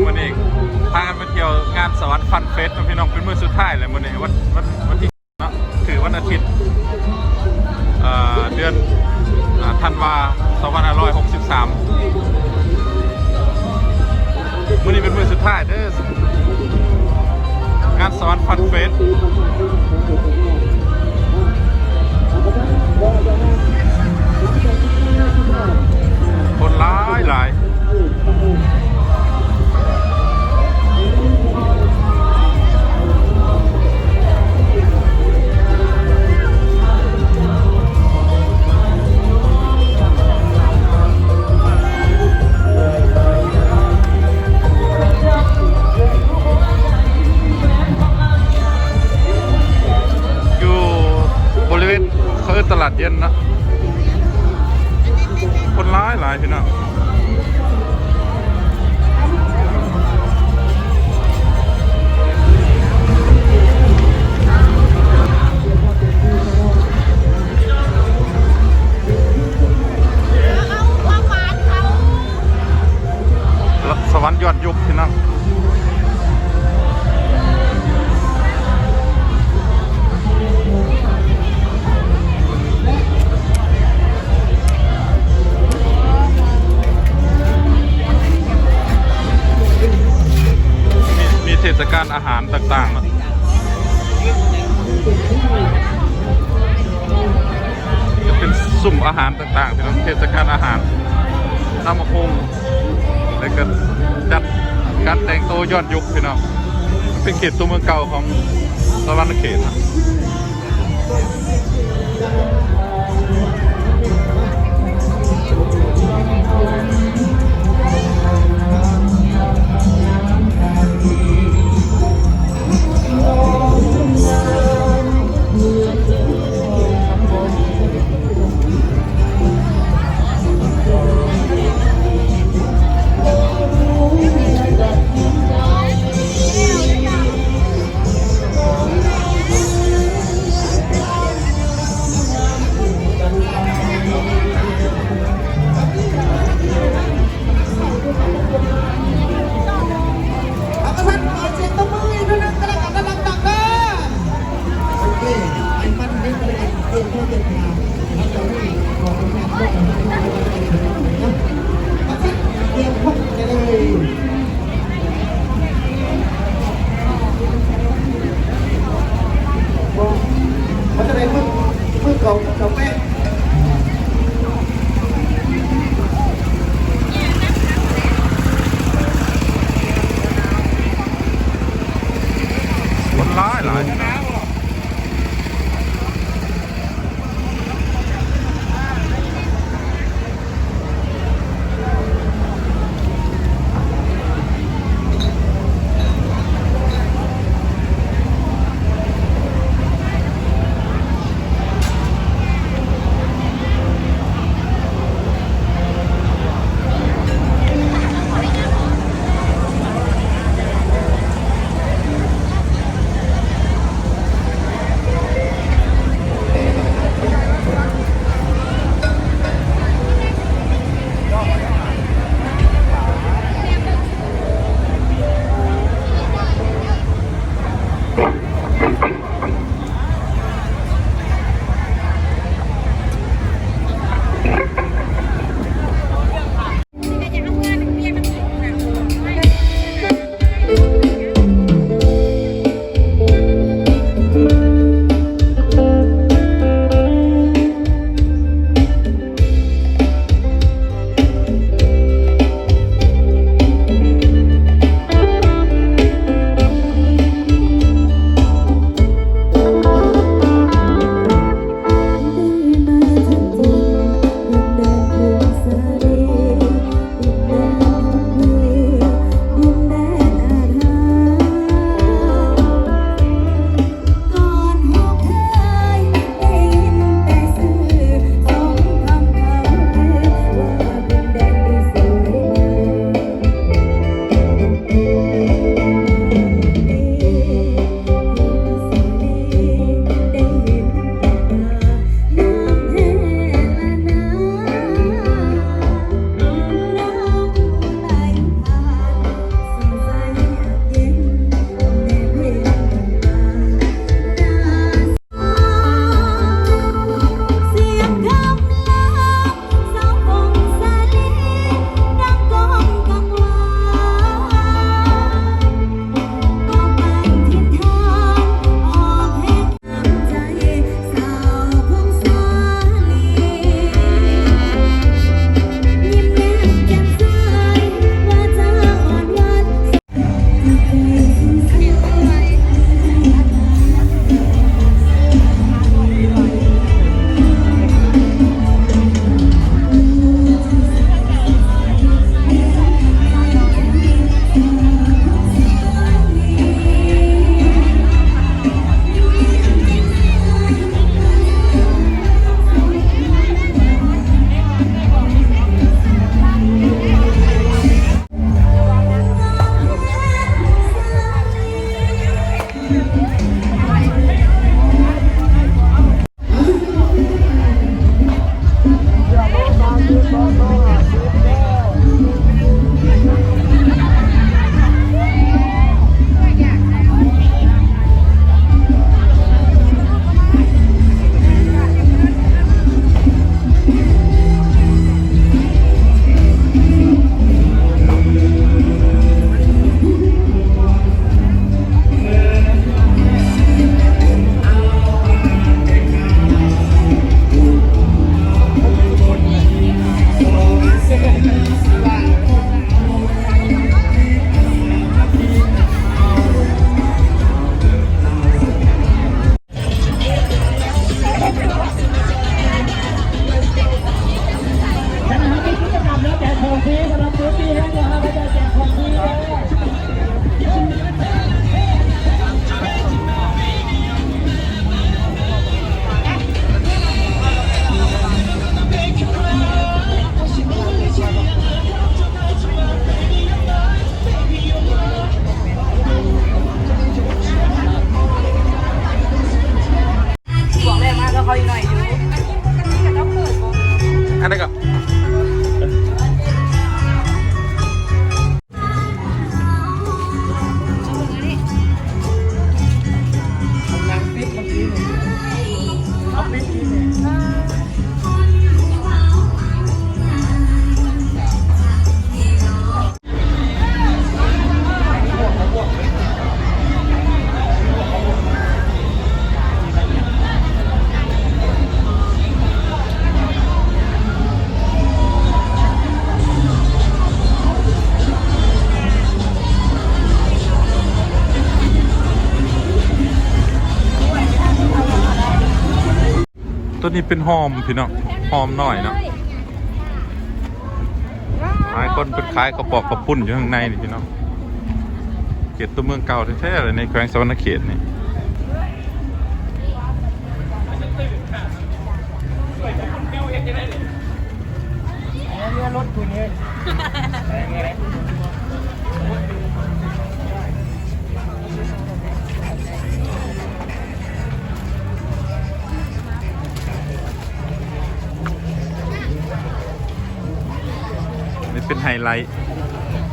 ມື້ນີ້ພາກັນໄປທ່ຽວງານສະຫວັນຟັນເຟສເນາະພີ່ນ້ອງ ເປັນມື້ສຸດທ້າຍແລ້ວມື້ນີ້ ວັນ ວັນ ວັນທີ ເນາະ ຄືວັນອາທິດ ເອີ ເດືອນ ເອີ ທັນວາ ສອງພັນຫ້າຮ້ອຍຫົກສິບສາມ ມື້ນີ້ເປັນມື້ສຸດທ້າຍເດີ ງານສະຫວັນຟັນເຟສ ຄົນຫຼາຍຫຼາຍ. ຢູ່ບໍລິເວນ ເຂົາເອີ້ນຕະຫຼາດເຢັນເນາະ ຄົນຫຼາຍຫຼາຍພີ່ນ້ອງ. ສະຫວັນຍ້ອນຍຸກພີ່ນ້ອງ ມີ ມີເທດສະການອາຫານຕ່າງໆເນາະ ຈະເປັນຊຸມອາຫານຕ່າງໆ ພີ່ນ້ອງ ເທດສະການອາຫານ ຕຳບັກຫຸ່ງ ແລ້ວກໍຈັດການແຕ່ງໂຕຍ້ອນຍຸກ ພີ່ນ້ອງ ເປັນເຂດຕົວເມືອງເກົ່າຂອງສະຫວັນນະເຂດເນາະ. ນີ້ເປັນຮ່ອມພີ່ນ້ອງ ຮ່ອມນ້ອຍເນາະ. ຫຼາຍຄົນເພິ່ນຂາຍເຂົ້າປອກເຂົ້າປຸ້ນຢູ່ຂ້າງໃນນີ້ພີ່ນ້ອງ. ເຂດຕົວເມືອງເກົ່າແທ້ໆເລີຍ ໃນແຂວງສະຫວັນນະເຂດນີ້. ນີ້ເປັນໄຮໄລ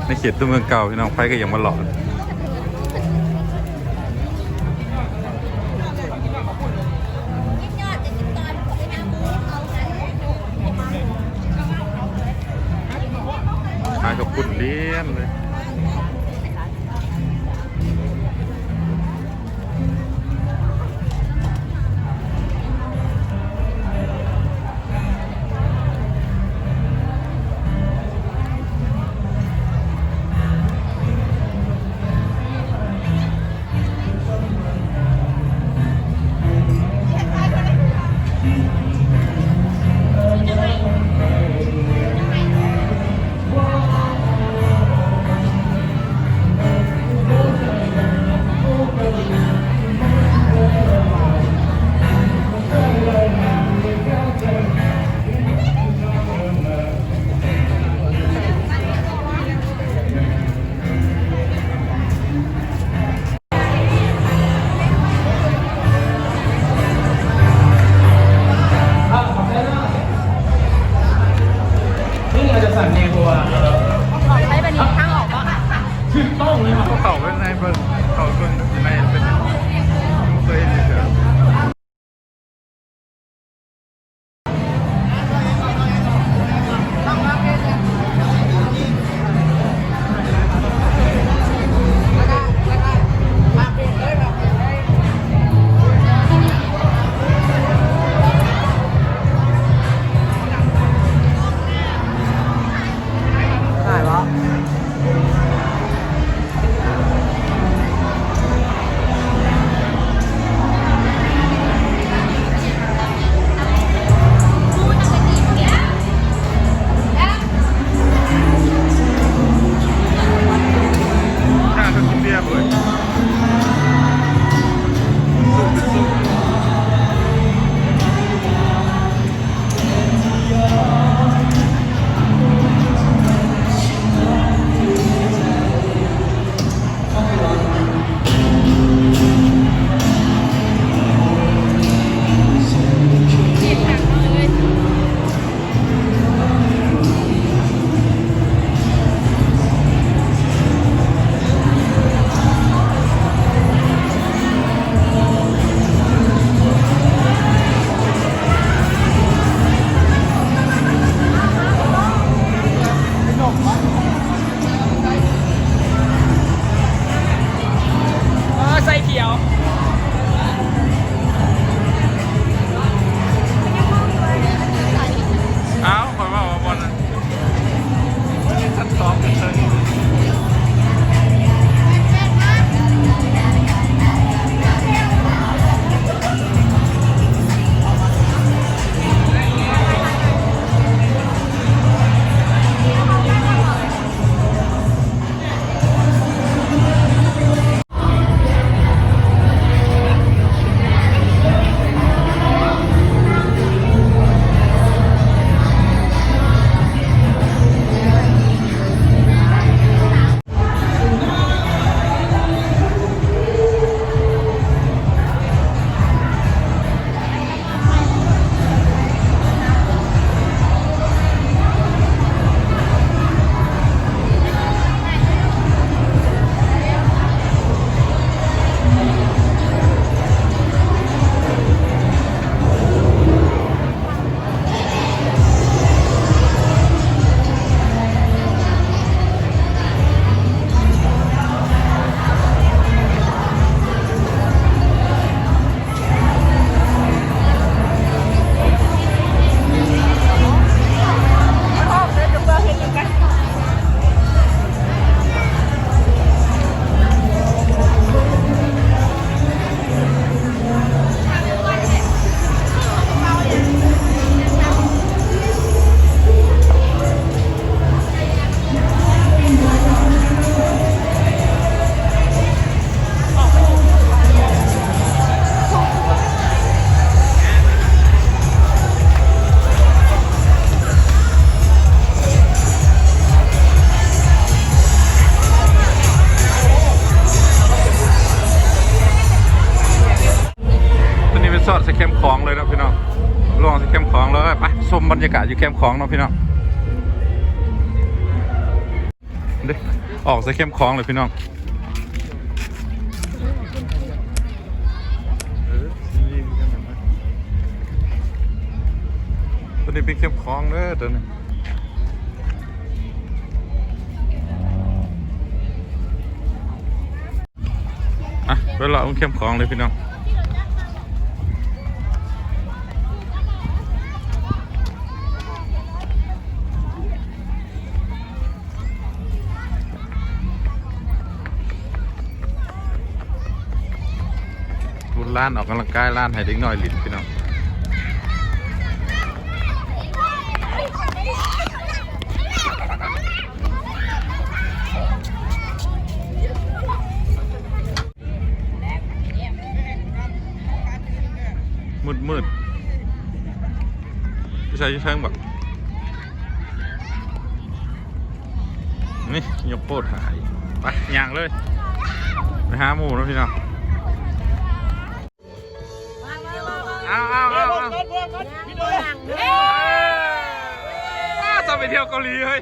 ໃນເຂດຕົວເມືອງເກົ່າ ພີ່ນ້ອງ ໃຜກໍຢາກມາເລາະ. ຂາຍເຂົ້າປຸ້ນຫຼຽນເລີຍ. ເຂົ້າໄປໃນເບິ່ງ ເຂົ້າເບິ່ງຢູ່ໃນເປັນ ບໍ່ເຄີຍເຫັນເທື່ອ. ໄດ້ບໍ່? ຊົມບັນຍາກາດຢູ່ແຄມຂອງເນາະພີ່ນ້ອງ ເດ້ ອອກໃສ່ແຄມຂອງເລີຍພີ່ນ້ອງ. ເອີ ຕົວນີ້ເປັນແຄມຂອງເດີ ຕົວນີ້. ອ່ະ ໄປເລາະເບິ່ງແຄມຂອງເລີຍພີ່ນ້ອງ. ບຸນລານອອກກຳລັງກາຍ ລານໃຫ້ເດັກນ້ອຍຫຼິ້ນພີ່ນ້ອງ. ມືດໆ ຢູ່ໃສ ຢູ່ເທິງບໍ່? ນີ້ ຍົກໂພດຫາຍ. ໄປ ຍ່າງເລີຍ ໄປຫາໝູ່ເນາະພີ່ນ້ອງ. ເອົາ ເອົາ ເອົາ ເອົາ ອ້າ ຈະໄປທ່ຽວເກົາຫຼີເຮີ້ຍ.